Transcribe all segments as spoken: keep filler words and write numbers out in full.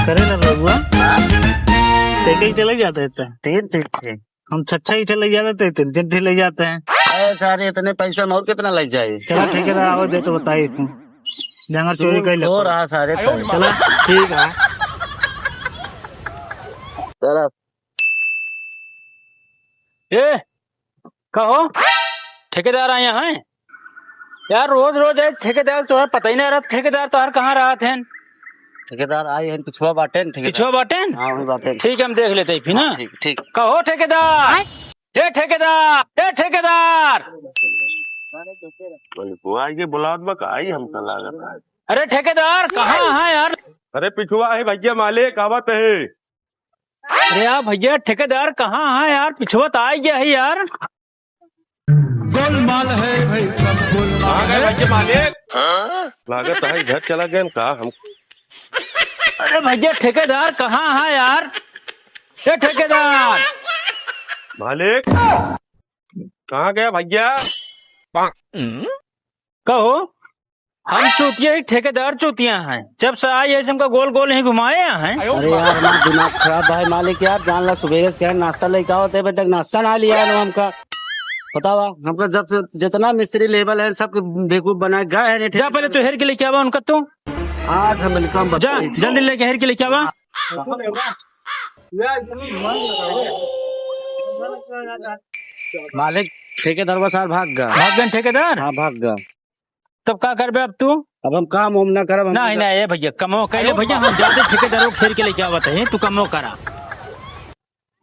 करे ना रघुआ, ते कहीं चले जाते हैं तो। तीन, तीन, तीन। हम छच्छा ही ठे ले जाते थे, तीन, तीन ठे ले जाते हैं। अरे सारे, इतने पैसा में और कितना ले जाए? चला ठेकेदार, आवे दे तो बताई तू। जंगल चोरी कर ले। हो रहा सारे तो। चला, ठीक है। चला। ए, कहो, ठेकेदार आए हैं? यार, रोज रोज आए ठेकेदार, तोहर पता ही नहीं रहत, ठेकेदार तोहर कहाँ रहत हैं? ठेकेदार आए हैं, पिछुआ बाटे न, ठेकेदार। पिछुआ बाटे न? हाँ, वही बाटे न। ठीक है, हम देख लेते हैं फिर ना। हाँ, ठीक, ठीक। कहो ठेकेदार। आय? ए ठेकेदार, ए ठेकेदार। मलिकवा आइके बुलावत बा, का आई हमका लागत है। अरे ठेकेदार, कहाँ है यार? अरे पिछुआ है भैया, मालिक आवत है। अरे यार भैया, ठेकेदार कहाँ है यार? पिछुआ तो आ गया है यार। गोलमाल है भाई, सब गोलमाल कहाँ गए है। भैया मालिक? लागत है घर चला गए का हम। अरे भैया, ठेकेदार कहाँ है यार? ए ठेकेदार। मालिक, कहाँ गया भैया? कहो, हम चूतिया ही, ठेकेदार चूतिया हैं। जब से आई है, हमका गोल गोल ही घुमाए हैं। अरे यार, हमार दिमाग खराब है मालिक यार, जान ला सुबेरे से कहे नाश्ता लेके आओ, ते अबे तक नाश्ता ना लिया है हमका। बतावा, हमका जब से जितना मिस्त्री लेवल है, सब बेवकूफ बना गए हैं। जा पहले तू हेर के लेके आवा उनका तू। आज हम इनका जा, बताई। जल्दी लेके हेर के लेके आवा। मालिक, ठेकेदारवा सार भाग गा। भाग गए ठेकेदार? हाँ, भाग गा। तब का करबे अब तू? अब हम काम उम ना करब, हम नहीं, तो नहीं, ए भैया, कमो कैले भैया, हम जाते ठेकेदारों को हेर के लेके आवत है, तू कमो करा।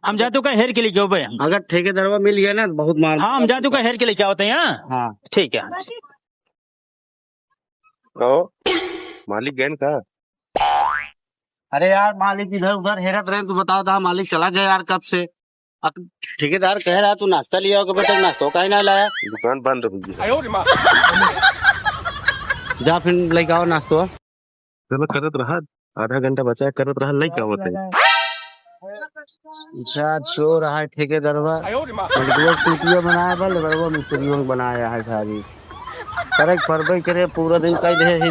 हम जाते का हेर के लेके आवे हम। अगर ठेकेदारवा मिल गया ना, तो बहुत मार हाँ, हम जाते का हेर के लेके आवत है, हाँ? हाँ। ठीक है। कहो, मालिक गए का? अरे यार, मालिक इधर उधर हेरत रहे, तू बताओ था, मालिक चला गया यार कब से। अब ठेकेदार कह रहा तू नाश्ता लिया, अबे तक नाश्ता काहे ना लाया? दुकान बंद हो गई। जा फिर लेके आओ नाश्ता। चलो करत रहा, आधा घंटा बचा है, करत रहा, लेके आओ तनी। अच्छा, चोर है ठेकेदारवा। मजदूर टूटिया बनाए बा, लेबरवा मिस्त्रियों बनाया है सारी। करे के परबे करे, पूरा दिन कह दे है तो।